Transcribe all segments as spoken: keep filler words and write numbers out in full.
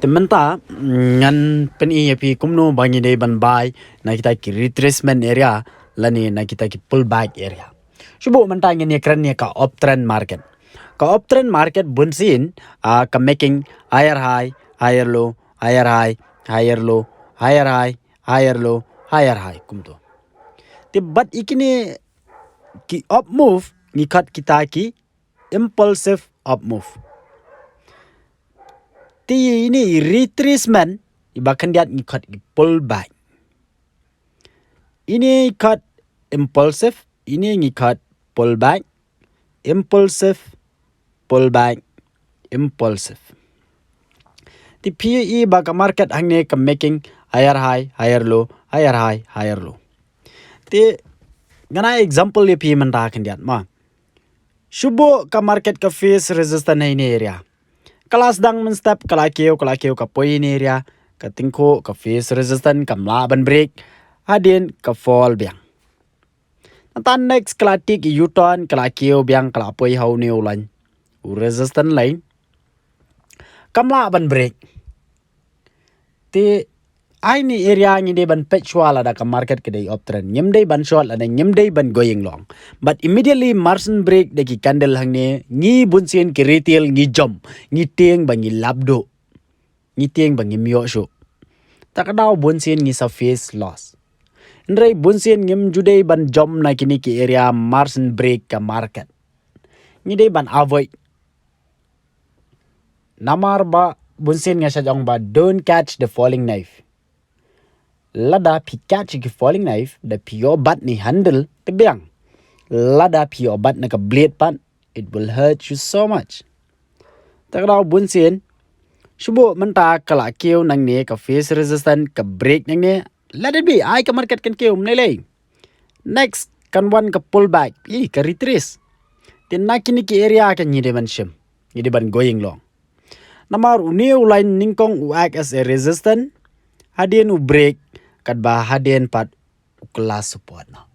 Mynta ngan pyni ïa phi kumno ba ngi dei ban buy na kita ki retracement area lane na kita ki pullback area. Shu buh mynta ngin ïa kren ïa ka uptrend market. Ka uptrend market bun sien, ah, ka making higher high, higher low, higher high, higher low, higher high, higher low, higher high kumto. Te bad ïa kine ki up move ngi khot kita ki impulsive up move. Te ine i retracement iba khyndiat ngi khot i pullback. Ine i khot impulsive, ine ngi khot pullback, impulsive, pullback, impulsive. Te phi i ba ka market hangne ka making higher high, higher low, higher high, higher low. Te ngan ai example ïa phi mynta khyndiat ma. Shu buh ka market ka face resistance ha ine area. Ka la sdang mynstep, ka la kiew, ka la kiew, ka poi ine area. Ka tyngkhuh, ka face resistance, kam lah ban break. Hadien ka fall biang. Nangta next ka la take i U-turn, ka la kiew biang, ka la poi ha une u line, u resistance line. Kam lah ban break. Te ha ine area ngi dei ban peit shuwa lada ka market ka dei uptrend. Ngim dei ban short lane ngim dei ban going long. But immediately Martian break da ki candle hangne, ngi bun sien ki retail ngi jump, ngi tieng ba ngi lap duh. Ngi tieng ba ngim ïoh shuh. Ta ka daw bun sien ngi sa face loss. Hynrei bun sien ngim ju dei ban jump na kine ki area Martian break ka market. Ngi dei ban avoid. Namar ba bun sien nga shah ong ba don't catch the falling knife. Lada phi catch ki falling knife, da phi ïoh bat na i handle te biang. Lada phi ïoh bat na ka blade pat, it will hurt you so much. Ta ka daw bun sien, shu buh mynta ka la kiew nangne, ka face resistance, ka break nangne. Let it be, ai ka market kan kiew mynne lei. Next kan wan ka pullback, i ka retrace. Te na kine ki area kan ngi dei ban shim, ngi dei ban going long. Namar une u line nyngkong u act as a resistance, hadien u break, katba hadien pat u kylla support noh.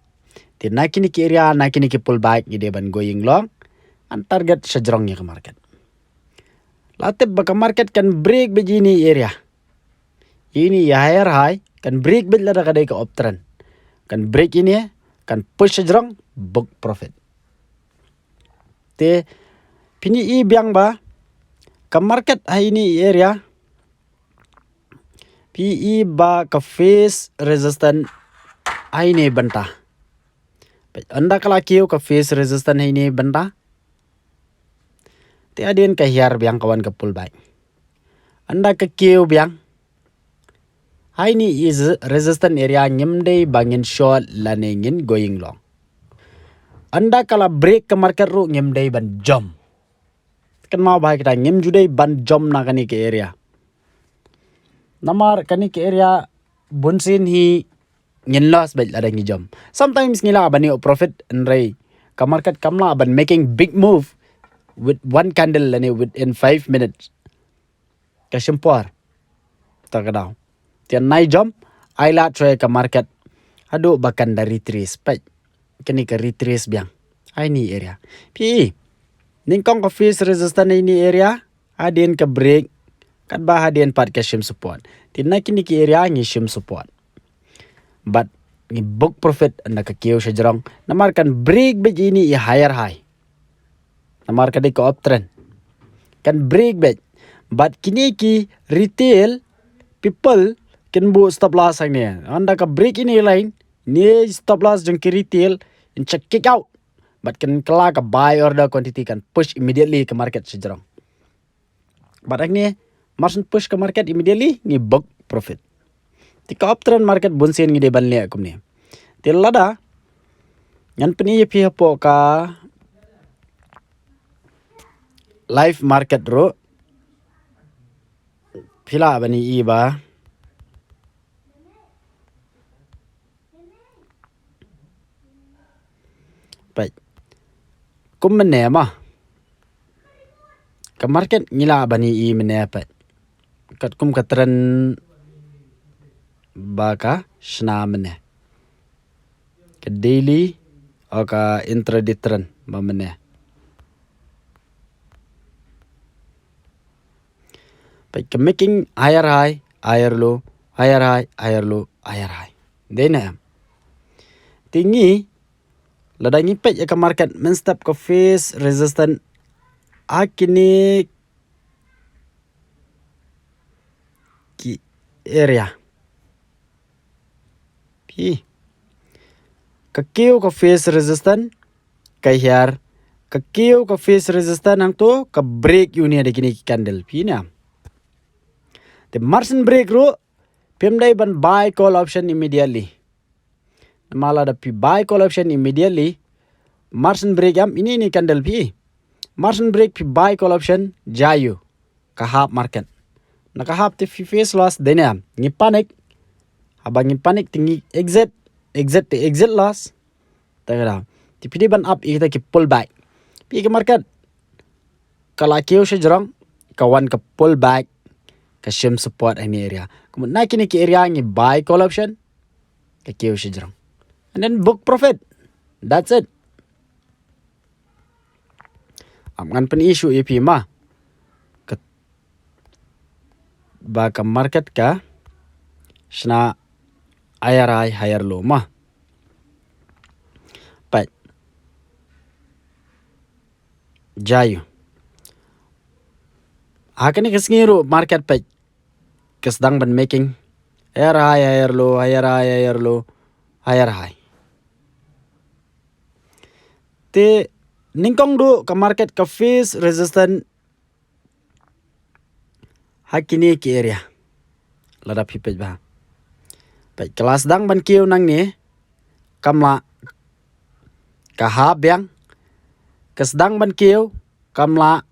Te na kine ki area, na kine ki pullback ngi dei ban going long. Ngan target shajrong ïa ka market. La tip ba ka market kan break beit ine i area. Ine i higher high, kan break beit lada ka dei ka uptrend. Kan break ine, kan push shajrong, book profit. Te phin i biang ba ka market ha ine i area, phi i ba ka face resistance ha ine bynta. Ynda ka la kiew ka face resistance ha ine bynta, te hadien ka hiar biang, ka wan ka pullback. Ynda ka kiew biang, ha ine i resistance area ngim dei ba ngin short lane ngin going long. Ynda ka la break ka market ruh ngim dei ban jump. Kynmaw bha kita, ngim ju dei ban jump na kane ka area. Namar kane ka area bun sien hi ngin loss beit lada ngi jump. Sometimes ngi lah ban ïoh profit, hynrei ka market kam lah ban making big move with one candle lane within five minutes. Ka shim por. Ta ka daw. Te nai jump, ai lad shuwa ka market haduh ba kan da retrace. Peit, kane ka retrace biang ha ine i area. Phi i, nyngkong ka face resistance ha ine i area, hadien ka break, katba hadien pat ka shim support. Te na kine ki area ngi shim support. But ngi book profit ynda ka kiew shajrong. Namar kan break beit ine i higher high. Namar ka dei ka uptrend. Kan break beit. But kine ki retail people kin buh stop loss hangne. Ynda ka break ine i line, ine i stop loss jong ki retail, yn sa kick out. But kan kylla ka buy order quantity, kan push immediately ka market shajrong. But hangne, Martian push ka market immediately, ngi book profit. Te ka uptrend market bun sien ngi dei ban leh kumne. Te lada ngan pyni ïa phi hapoh ka live market ruh, phi lah ban i ba Peit. Kum mynne ma, ka market ngi lah ban i mynne, peit. Katkum ka trend ba ka shna mynne, ka daily, o ka intraday trend ba mynne. Peit ka making higher high, higher low, higher high, higher low, higher high. Dei ne em? Te ngi, lada ngi peit ïa ka market mynstep ka face resistance ha kine ki area. Phi. Ka kiew ka face resistance, ka hiar. Ka kiew ka face resistance hangto, ka break ïa une da kine ki candle. Phi ne em? Te mar shen break ruh, phim dei ban buy call option immediately. Namar lada phi buy call option immediately, mar shen break em, ine ine i candle phi. Mar shen break phi buy call option, jia ïa u. Ka hap market. Na ka hap te phi face loss, dei ne em? Ngi panic. Haba ngi panic te ngi exit, exit te exit loss. Te ka dei. Te phi dei ban ap ïa kita ki pullback. Phi, ka market ka la kiew shajrong, ka wan ka pullback, ka shim support hangne area. Kumno na kine ki area ngi buy call option, ka kiew shajrong. And then book profit. That's it. Ap ngan pyn-i shuh ïa phi ma. Ka, ba ka market ka shna higher high, higher low ma. Peit. Jia ïa u. Ha kane ka sngi ruh market peit ka sdang ban making higher high, higher low, higher high, higher low, higher high. Te nyngkong duh ka market ka face resistance ha kine ki area. Lada phi peit bha. Peit, ka la sdang ban kiew nangne, kam lah. Ka hap biang, ka sdang ban kiew, kam lah.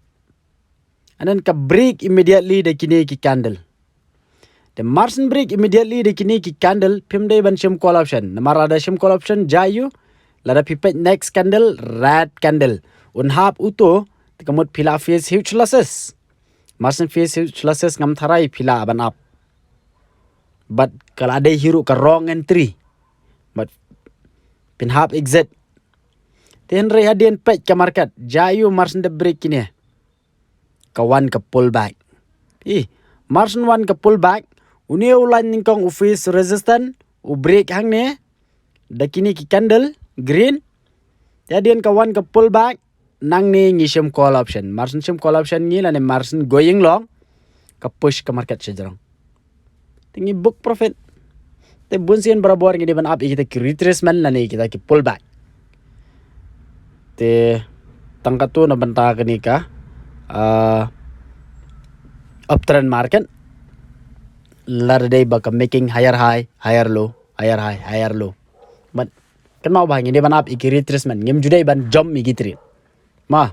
And then ka break immediately da kine ki candle. Te mar shen break immediately da kine ki candle, phim dei ban shim call option. Namar lada shim call option, jia ïa u, lada phi peit next candle, red candle. Un hap uto, te ka mut phi la face huge losses. Mar shen face huge losses ngam tharai phi lah ban ap. Bad ka la dei hi ruh ka wrong entry. Bad phin hap exit. Te hynrei hadien peit ka market, jia ïa u mar shen da break kine. Ka wan ka pullback. Ih, mar shen wan ka pullback, une u line nyngkong u face resistance, u break hangne, da kine ki candle, green. Te hadien ka wan ka pullback, nangne ngi shim call option. Mar shen shim call option ngi lane mar shen going long, ka push ka market shajrong. Te ngi book profit. Te bun sien barabor ngi dei ban ap ïa kita ki retracement lane ïa kita ki pullback. Te tang katto na bynta kane ka, ah, uptrend market. Lada dei ba ka making higher high, higher low, higher high, higher low. But kynmaw ba ngi dei ban ap ïa ki retracement, ngim ju dei ban jump ïa ki trade. Ma,